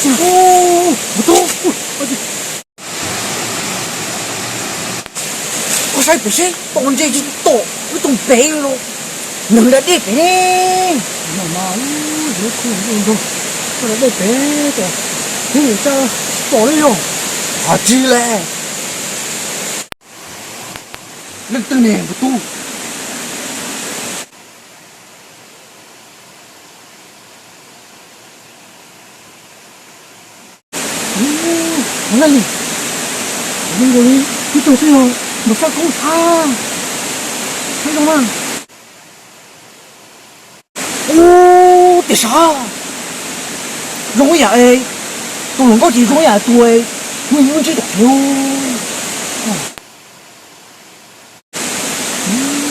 Ub, tus tub, koj saib pem seb, tom ntses tsis tom, wb tom pem los, nws da dej pem ne. Yog mas, yuav khu nrog, koj da dej pem, tib nws tsis tom li yog. Hos tsis le, leej twg ne tus tub? Ua li, ua li, ib tug twb yog npawg Sab Koob tshab, saib zoo na. Ub, tias sav, zoo ib yam, tus hluas nkauj ces zoo ib yam tus, ub, ntsib tom pem.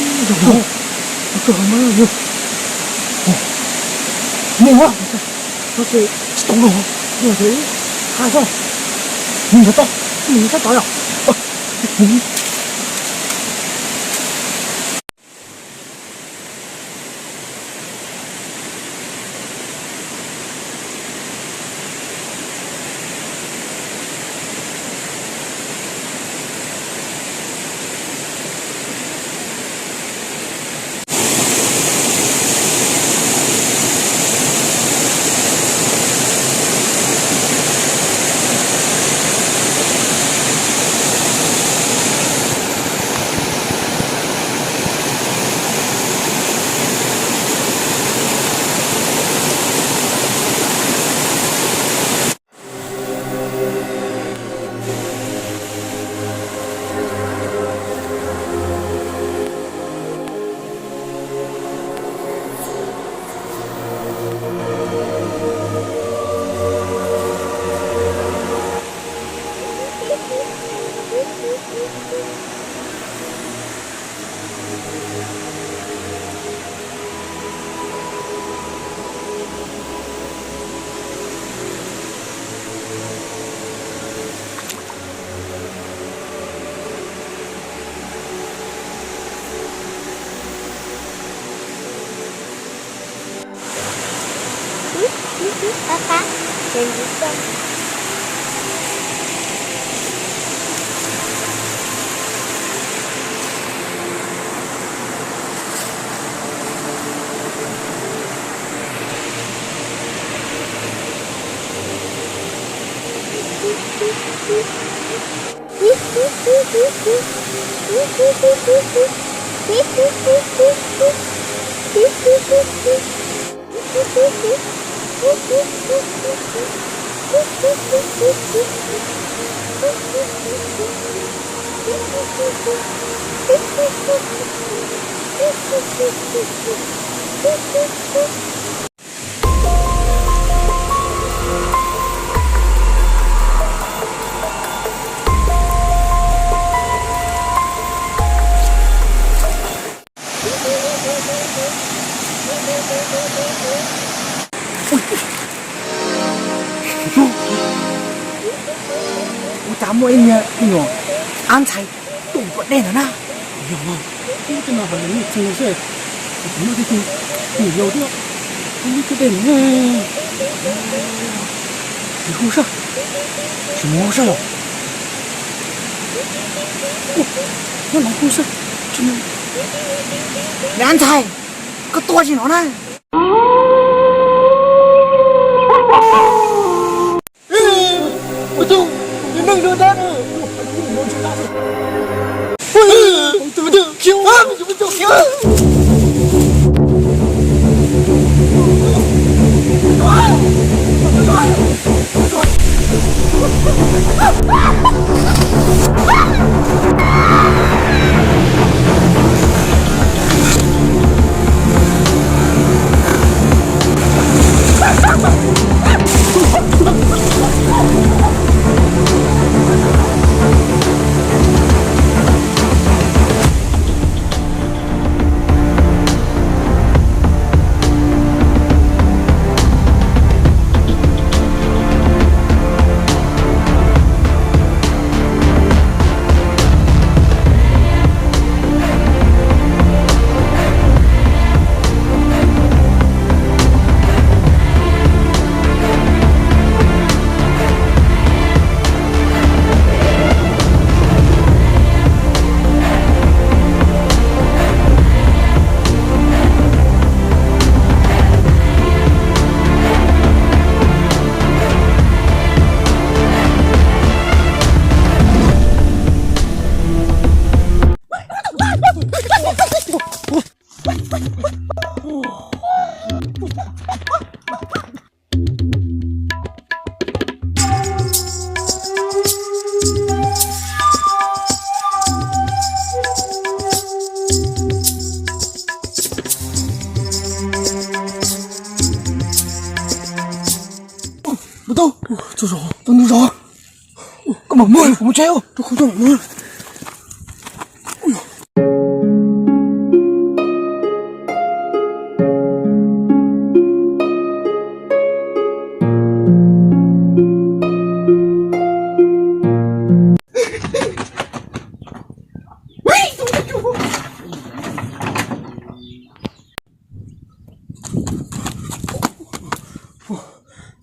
Mus, tsis tau los, ha, mus tod, mus sab tod yom. Ua cas muaj ib niag me nyuam ab ntxhais tuaj ua dej ntawm na? Yog, ub, tej no hais lus nyuj txeeg xwb, kuv muaj tej tug me nyuam yaus thiab, ub, lub cub dej no. Nws hu sab, tsis mus hu sab los? Nyob no hu sab, tsis mus. Ab ntxhais, koj tuaj tsis no na. Mus tau, tsaug zog, tau ntu zog. Koj mam mus, kuv mus tsev, rau qhov tau mam mus.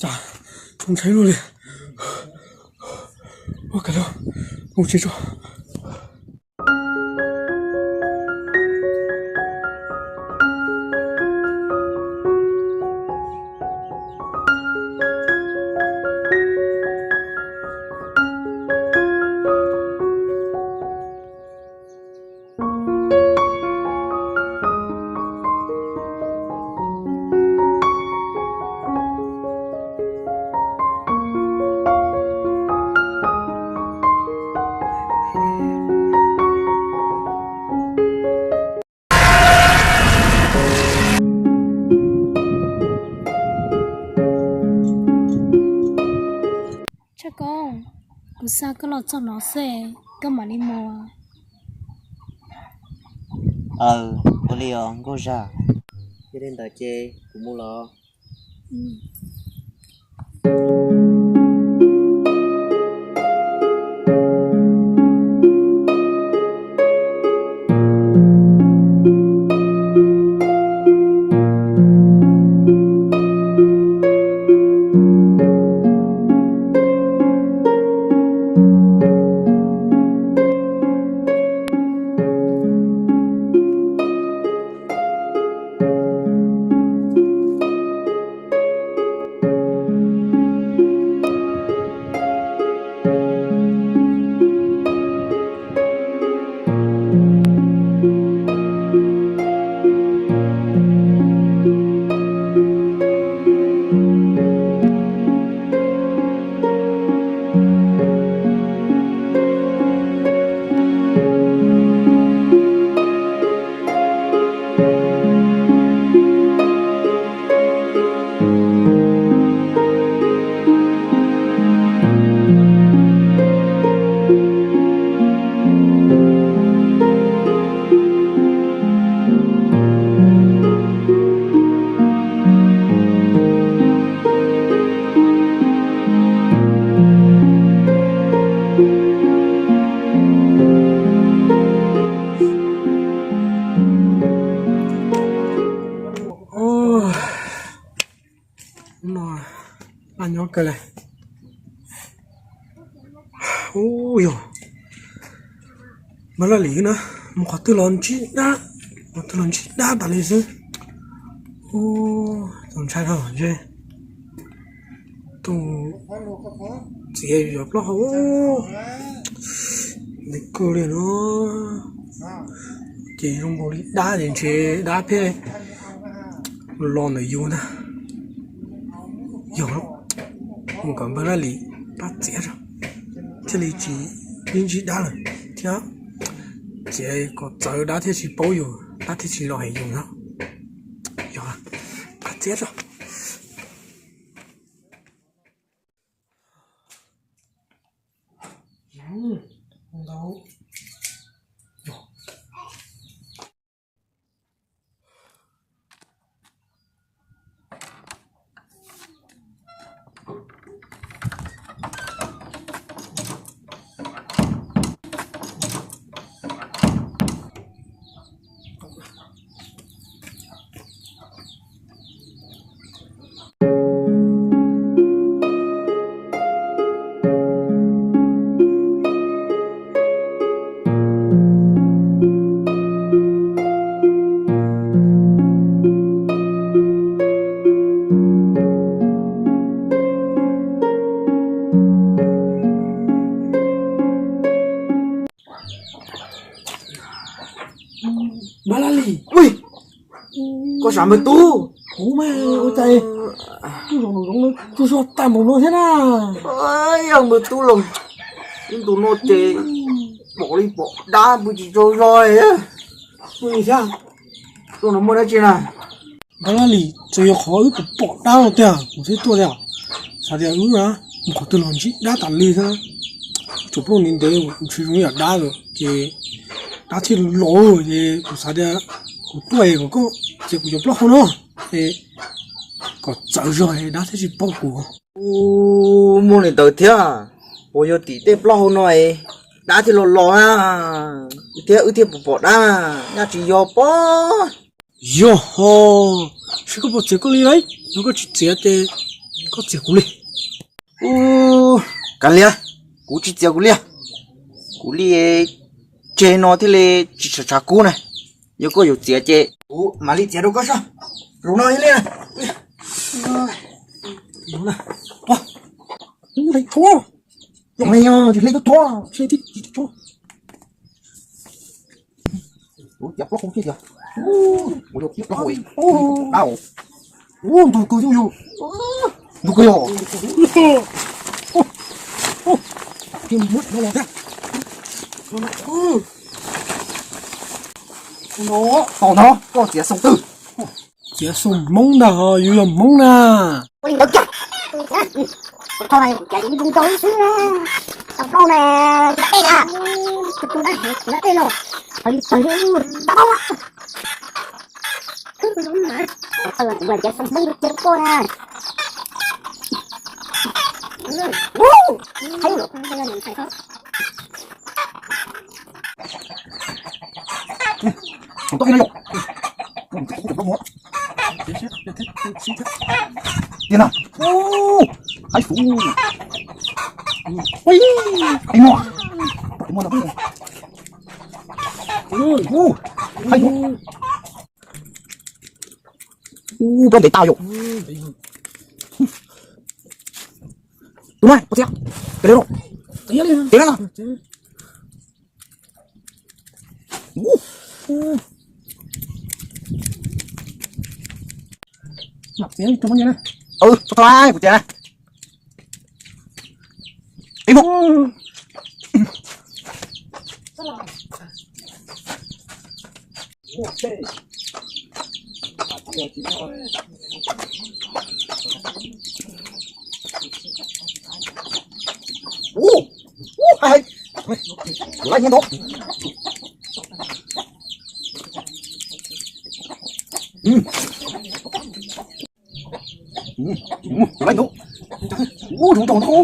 Cas txaus ntshai luaj li. Ua kawg los mus tsev tso. Tshaj Koob, kuv xa koj los txog no xwb, koj mam li mus. Aws, ua li os Nkauj Zaj. Yog li ntawd ces kuv mus los. Hnub no laj nyob kawg li. Ub yog, npawg Laj Lis na, mus qhov twg los ntsib dab, qhov twg los ntsib dab tas li xwb. Ub, txaus ntshai dhau ntshe. Tus txiav yov plaub hau ntev kawg li no. Ces zoo nkaus li dab ces ntshe dab thiaj los ntawm yus ntag. Yog, mus kom npawg Laj Lis pab txiav tso, thiaj li tsis ib ntsib dab lawm thiab. Txiav kom txawv dab thiaj tsis paub yus, dab thiaj tsis los hem yus no. Yog, pab txiav tso. Koj sam npawg tub. Kuv mas ua cas tub zoo zoo tag npaum no thiab na. Yog npawg tub los ib ntus no ces pom li pom dab pw tsis tsaug zog. Ua li thiab, tuaj no muaj dab tsi na? Dab laj li, tsuas yog qhov wb pom dab no tiag kuv thiaj tuaj tiag. Xav tias wb mus qhov twg los ntsib dab tas li thiab. Tsuas pom ntev ntev kuv tsis zoo yam dab lawm ces dab thiaj los ces kuv xav tias kuv tuaj es kom koj txiav kuv cov plaub hau no es kom txawv zog es dab thiaj tsis pom kuv. Muaj li ntawd thiab, puas yog tim tej plaub hau no es dab thiaj los los na, thiab wb thiaj pom pom dab, nyaj tsis yog pob. Yog ho, seb koj puas txiav koj li lauj, yog koj tsis txiav ces koj txiav kuv li. Kav liam, kuv tsis txiav kuv li, kuv li tseg no thiaj li tsis tshav tshav kub na. Yog koj yuav txiav ces kuv mam li txiav rau koj soj. Zoo no li na. Hle thuab, hle tsis hle thuab, hle tib thuab. Ua plaub hau thiab tiag. Ua plaub hau, dab. Ua ntug kawg yus, ntug kawg yog. Tos ntag, koj txiav xoo twg? Txiav xoo Hmoob ntag, yus yog Hmoob na. Ua li ntawd kiag. Tho na, kuv caiv ib ntu ntau ib xwb na. Tau plaub na, tej na. Tus tus na, kuv na tej no. Hais li tawg tau na. Kuv caiv xoo Hmoob cia koj na. Ub, hais Tiag na. Ub, haib xwb. Ui, haib no. Ub, haib no. Ub, koj ntev tag yom. Tus no, koj txiav. Tes li no. Tes li no. Txiav tus no na. Ub, txhob txhob, kuv txiav na. Ib mus. Ub, ub, haib haib. Kuv laij nyiaj ntau. Kuv laij ntau. Ub, zoo tau ntau.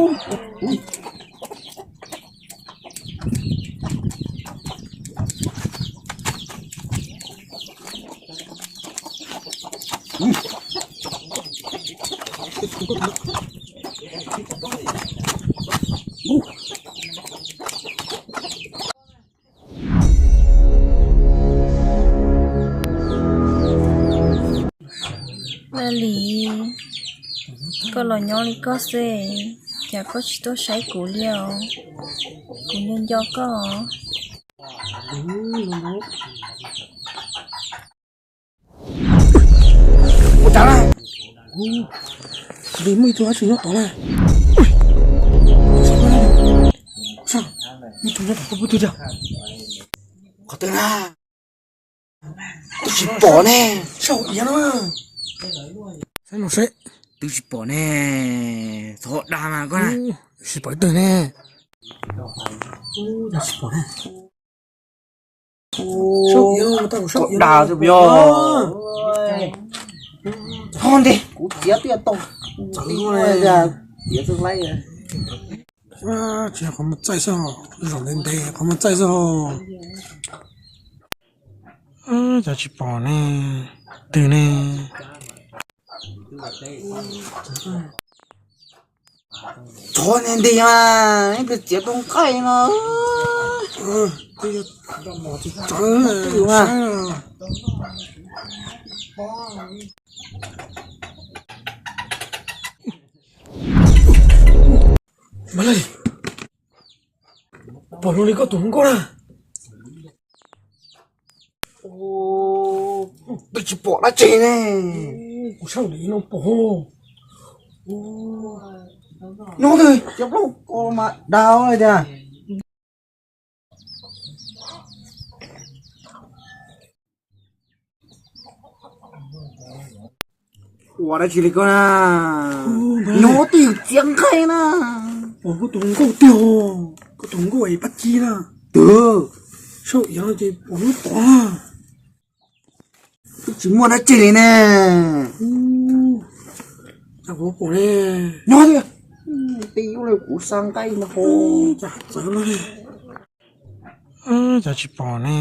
Laj Lis, koj los nyob li koj xwb, cas koj tsis tuaj saib kuv li os? Kuv nco nco koj. Ua cas na? Li muaj ib tug dab tsi nyob tod na. Ua cas ib tug nyob tod, koj puas twg tiag? Qhov twg na? Twb tsis pom ne. Saib hauv iav no. Saib no seb. Twb tsis pom ne. Txhob dag mas koj na. Tsis pom ib tug ne. Ub, cas tsis pom ne. Dag xwb puas yog? Txhob nteg, kuv txiav twb tau. Txiav xwb laib. Tsis yog qhov muag txaij xwb, zaum ntev ntev qhov muag txaij xwb ho. Cas tsis pom ne, twg ne? Txhob nteg mas, ib pliag txiav tau nqaij no. Mas Laj Lis, pom zoo li koj tus hluas nkauj na. Tsis pom dab tsi ne. Kuv saib li no pom. Nyob twg cov plaub ko mas dav li tiag. Ua dab tsi li koj na? Nyob twj ywm txiav nqaij na. Pom kuv tus hluas nkauj tiag, kuv tus hluas nkauj es Paj Ci na. Twb saib iav no ces pom lub pom na. Twb tsis muaj dab tsi li ne. Cas kuv pom ne. Nyob twg. Peb ua li kuv xa nqaij no ho. Cas txawv no ne. Cas tsis pom ne.